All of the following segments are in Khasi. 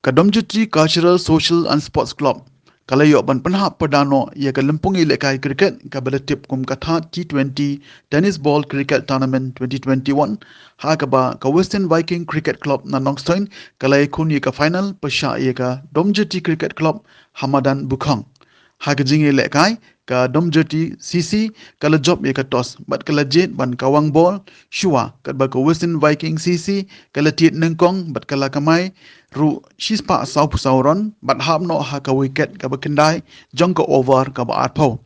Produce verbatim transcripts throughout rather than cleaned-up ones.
Ka Domjoti Cultural, Social and Sports Club ka la ïoh ban pynhap pyrda noh ïa ka lympung ïalehkai cricket kaba la tip kum ka Third T twenty Tennis Ball Cricket Tournament twenty twenty-one, ha kaba ka Western Viking Cricket Club na Nongstoiñ ka la ïakhun ïa ka final pyrshah ïa ka Domjoti Cricket Club ha madan Bukhong. Ha ka jingïalehkai, ka Domjoti C C ka la jop ïa ka toss bad ka la jied ban kawang bol shuwa, katba ka Western Viking C C ka la tied nyngkong bad ka la kamai ruh shispah sawphew saw run bad hap noh ha ka wicket kaba khyndai jong ka over kaba arphew.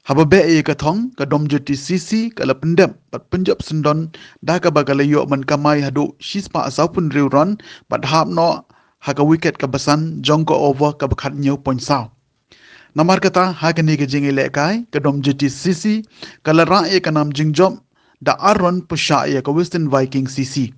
Haba beh ïa ka thong, ka Domjoti C C ka la pyndep bad pynjop syndon, da kaba ka la ïoh ban kamai haduh shispah sawphew hynriew run bad hap noh ha ka wicket kaba san jong ka over kaba khathynñiew point saw. Namar kata, ha kane ka jingïalehkai, ka Domjoti C C ka la rah ïa ka nam jingjop da ar run pyrshah ïa ka Western Viking C C.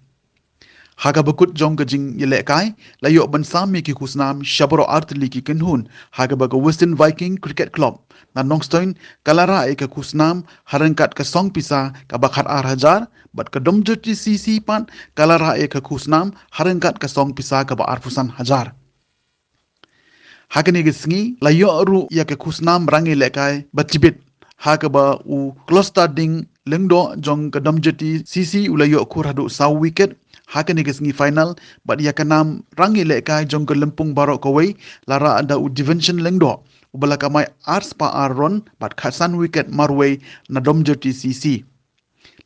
Ha kaba kut jong ka jingïalehkai, la ïoh ban sam ïa ki khusnam sha baroh artylli ki kynhun, ha kaba ka Western Viking Cricket Club na Nongstoiñ ka la rah ïa ka khusnam ha ryngkat ka song pisa kaba khatar hajar, bad ka Domjoti C C pat ka la rah ïa ka khusnam ha ryngkat ka song pisa kaba arphew san hajar. Ha kane ka sngi, la ïoh ruh ïa ka khusnam rangïalehkai ba tbit, ha kaba u Klostading Lyngdoh jong ka Domjoti C C u la ïoh khur haduh saw wicket ha kane ka sngi final, bad ïa ka nam rangïalehkai jong ka lympung baroh kawei la rah da u Divention Lyngdoh, uba la kamai arspah ar run bad khatsan wicket marwei na Domjoti C C.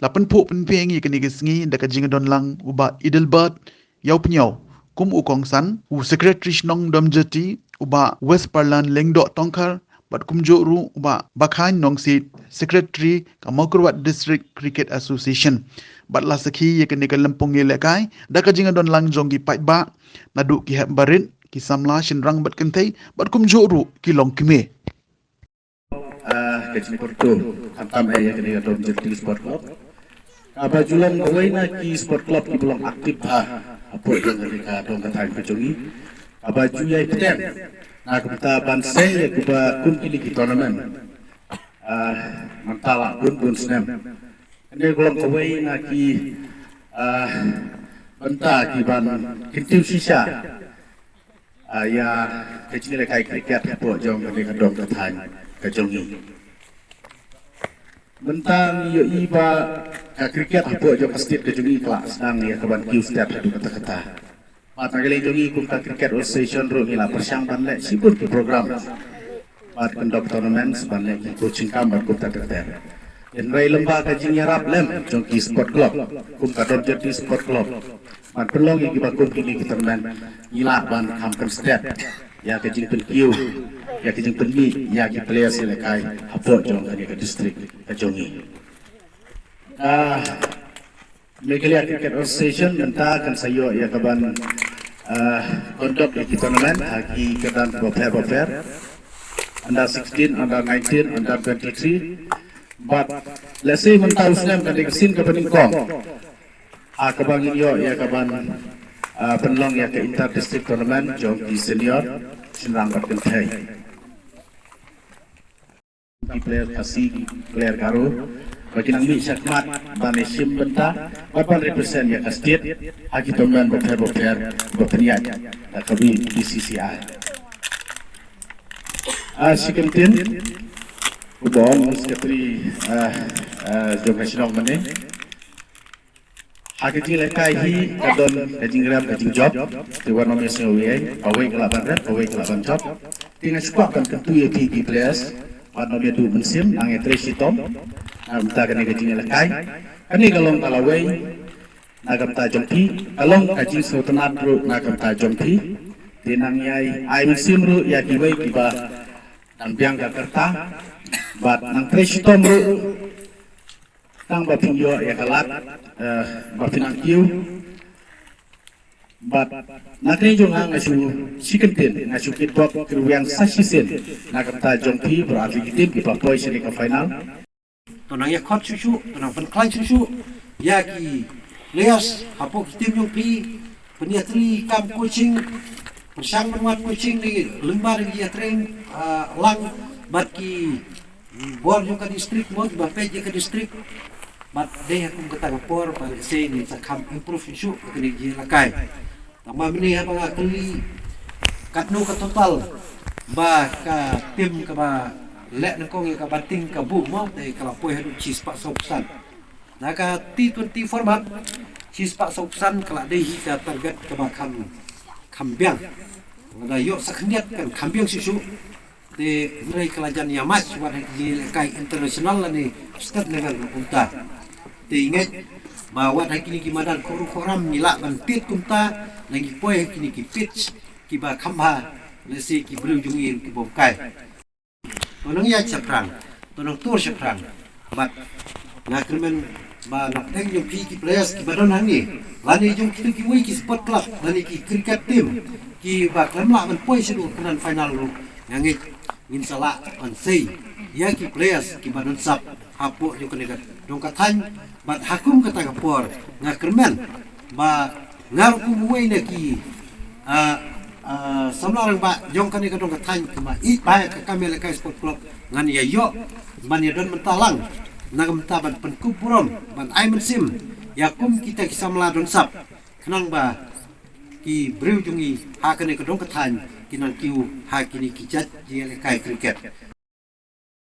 La pynphuh pynphieng ïa kane ka sngi da ka jingdon lang u Bah Edelbert Ïawpynïaw kum u kongsan, u Secretary Shnong Domjoti u Bah Westparlan Lyngdoh Tongkhar, bad kumjuh ruh u Bah Bakhain Nongsiej, Secretary ka Mawkyrwat District Cricket Association. Bad la sakhi ïa kane ka lympung ïalehkai da ka jingdon lang jong ki paidbah naduh ki hep barit, ki samla shynrang bad kynthei, bad kumjuh ruh ki longkmie. Ah, ka jingpyrto khamtam eh ïa kane ka Domjoti Sport Club. Kaba ju long kawei na ki sport club kiba long active bha hapoh jong kane ka dong ka thaiñ ka jong ngi. Kaba ju ïai pynbeit na ka bynta ban seng ïa kiba kum kine ki tournament. Ah, mynta la bun bun snem. Kane ka long kawei na ki, ah, bynta kiban kyntiew shisha ah, ïa ka jingïalehkai cricket hapoh jong kane ka dong ka thaiñ ka jong ngi. Mynta ngi ïohi ba ka cricket hapoh jong ka state ka jong ngi ka la sdang ïa kaban kiew stet haduh katta katta. Bad na ka liang jong ngi kum ka Cricket Association ruh ngi la pyrshang ban leh shibun ki program. Bad conduct tournaments ban leh ki coaching camp bad kumta ter ter. Hynrei lyngba ka jingïarap lem jong ki sport club kum ka Domjoti Sport Club, ban pynlong ïa kiba kum kine ki tournament, ngi lah ban kham pynstet ïa ka jingpynkiew, ïa ka jingpynmih ïa ki players ïalehkai hapoh jong kane ka district ka jong ngi. Ka Meghalaya Cricket Association mynta kan sa ïoh ïa kaban, ah, conduct ïa ki tournament ha ki kyrdan bapher bapher, under sixteen, under nineteen, under twenty-three. Bad lehse mynta u snem kan dei ka sien kaba nyngkong ha kaba ngin ïoh ïa kaban, ah, pynlong ïa ka inter district tournament jong ki senior shynrang bad kynthei. Ki player Khasi, ki player Garo ba ki nang mih shakhmat ban ïashim bynta bad ban represent ïa ka state ha ki tournament bapher bapher ba pynïaid da ka B C C I. Ah, shi kyntien uba ong u secretary, ah, ah, jong ka shnong mynne. Ha ka jingïalehkai hi ka don ka jingrem ka jingjop. Te wat nym ïasngew ei ei, kawei ka lah ban rem, kawei ka lah ban jop. Te nga shu kwah ban kyntu ïa phi ki players, wat nym ïaduh mynsiem, nang ïatrei shitom na ka bynta kane ka jingïalehkai. Kane ka long ka lawei na ka bynta jong phi, ka long ka jingsngewtynnad ruh na ka bynta jong phi. Te nang ïai ai mynsiem ruh ïa kiwei kiba dang biang ka rta, bad nang trei shitom ruh tang ba phin ïoh ïa ka lad, eh, ba phin nang kiew. Bad na kane jong nga nga shu, shi kyntien nga shu kitbok kyrwiang sa shisien na ka bynta jong phi baroh artylli ki team kiba poi sha kane ka final. To nang ïakhot shuh shuh, to nang pynkhlaiñ shuh shuh ïa ki players hapoh ki team jong phi, pynïatrei kam coaching, pyrshang ban wad coaching ne lyngba ki ïatrei, ah, lang bad ki bor jong ka district, mo, kiba peit ïa ka district. Bad dei ha kum kata ka por ba lehse ngin sa kham improve shuh shuh ha kane ka jingïalehkai. Tang ba mynne haba nga kylli katno ka total ba ka tim kaba leh nyngkong ïa ka batting ka buh mo, te ka la poi haduh shispah sawphew. Na ka T twenty format, shispah sawphew ka la dei hi ka target kaba kham, kham biang. Lada ïoh sa khyndiat kan kham biang shuh shuh. Te hynrei ka la jan ïa match wat ha ki ïalehkai international lane state level kumta. Te ngeit ba wat ha kine ki madan khoro khoram ngi lah ban tied kumta, ngi poi ha kine ki pitch kiba kham bha, lehse ki briew jong ngi ki bym kai. To nang ïaid shaphrang, to nang tur shaphrang. Bad nga kyrmen ba na pdeng jong phi ki players kiba don hangne, lane jong kito kiwei ki sport club lane ki cricket team kiba khlem lah ban poi sha u kynran final ruh, nga ngeit ngin sa lah ban sei ïa ki players kiba don sap hapoh jong kane ka dong ka thaiñ. Bad ha kum kata ka por nga kyrmen ba nga ruh kum uwei na ki, ah, ah, samla rangbah jong kane ka dong ka thaiñ kaba ïeit bha ïa ka kam ïalehkai sport club, ngan ïa ïoh ban ïa don mynta lang na ka bynta ban pynkup burom, ban ai mynsiem ïa kum kita ki samla don sap, khnang ba ki briew jong ngi ha kane ka dong ka thaiñ ki nang kiew ha kine ki jait ïalehkai cricket.